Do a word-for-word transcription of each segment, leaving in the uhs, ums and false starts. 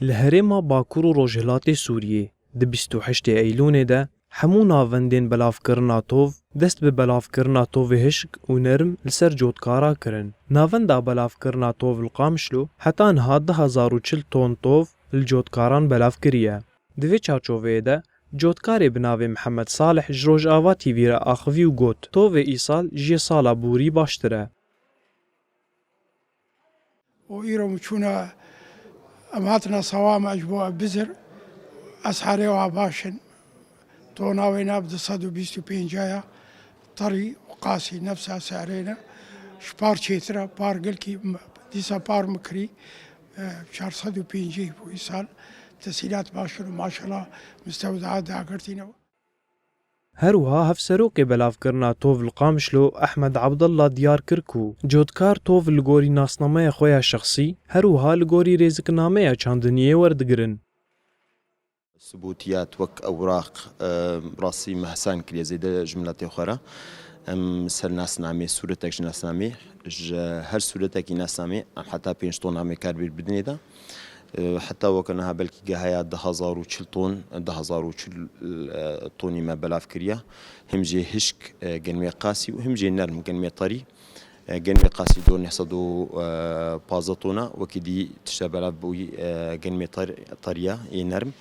Li herêma Bakur û Rojhilatê Sûriyê di bîst û heştê Eylûnê de hemû navendên belavkirina tov dest bi belavkirina tovê hişk û nerm li ser cotkara kirin. Navenda belavkirina tov li Qamişlo heta niha du hezar û çil ton tov li cotkaran belav kiriye. Di vê çarçoveyê de cotkarê bi navê Mihemed Salih ji Rojava T V re axivî û got, tovê îsal ji yê sala borî baştir e. û îro min çûne, em hatine sewa me ji bo ev bizir, esherê wa baş in. Tona wê nav du sed û bîst û pênc ya, terî û qasî nefsa sehrê ne. Ji par çêtir e, par gilkî, dîsa par min kirî, e, çar sed û pêncî bû îsal. Tesîlat baş in û maşallah mistewda dagirtîne. Her wiha Hevserokê Belavkirina Tov li Qamişlo Ehmed Abdullah diyar kir ku cotkar tov li gorî nasnameya xwe ya şexsî, her wiha li gorî rêziknameya çandiniyê werdigirin. Sibûtiyat wek ewraq, e, rastî me hesan kiriye zêde ji miletê xwe re. Em ser nasnamê, sûretek ji nasnamê, ji her sûretekî nasnamê em heta pênc tona me kar bîr bidinê de. E, heta weke niha belkî geheya du hezar û çil ton, du hezar û çil, e, tonî me belav kiriya. Him jê hişk, e, genmê qasî û him jê nerm genmê terî. E, genmê qasî do neh sed û pazdeh tona, wekî dî tişta belav bûyî, e, genmê ter-, teriya yê nerm.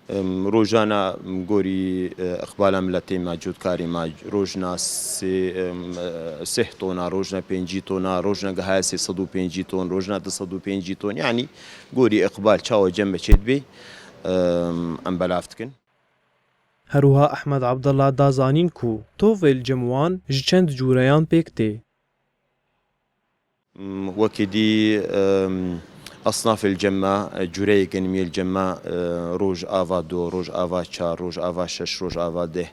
Em, rojana, em, gorî, e, iqbala miletê me, cotkarê me, rojna sê, em, e, sih tona, rojna pêncî tona, rojna gihaya sê sed û pêncî ton, rojna du sed û pêncî ton. Yanî gorî iqbal çawa cem me çêdibê, em, em belav dikin. Her wiha Ehmed Abdullah da zanîn ku tovê li cem wan ji çend cûreyan pêk tê. Wekî dî, em, esnafê li cem me, cureyê genimiyê li cem me, e, roj ava do, roj ava çar, roj ava şeş, roj ava deh,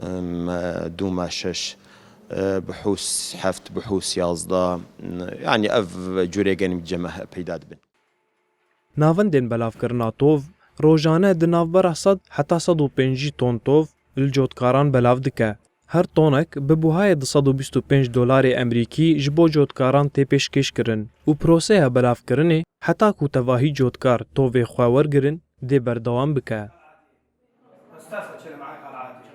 em, e, dûma şeş, e, bihûs heft, bihûs yazdeh, yanî ev cureyê genim cem me peyda dibin. Navendên belavkirina tov rojane di navbera sed heta sed û pêncî ton tov li cotkaran belav dike. Her tonek bi buhayê du sed û bîst û pênc dolarê Emerîkî ji bo cotkaran tê pêşkêşkirin û proseya belavkirinê heta ku tevahî cotkar tovê xwe wergirin dê berdewam bike.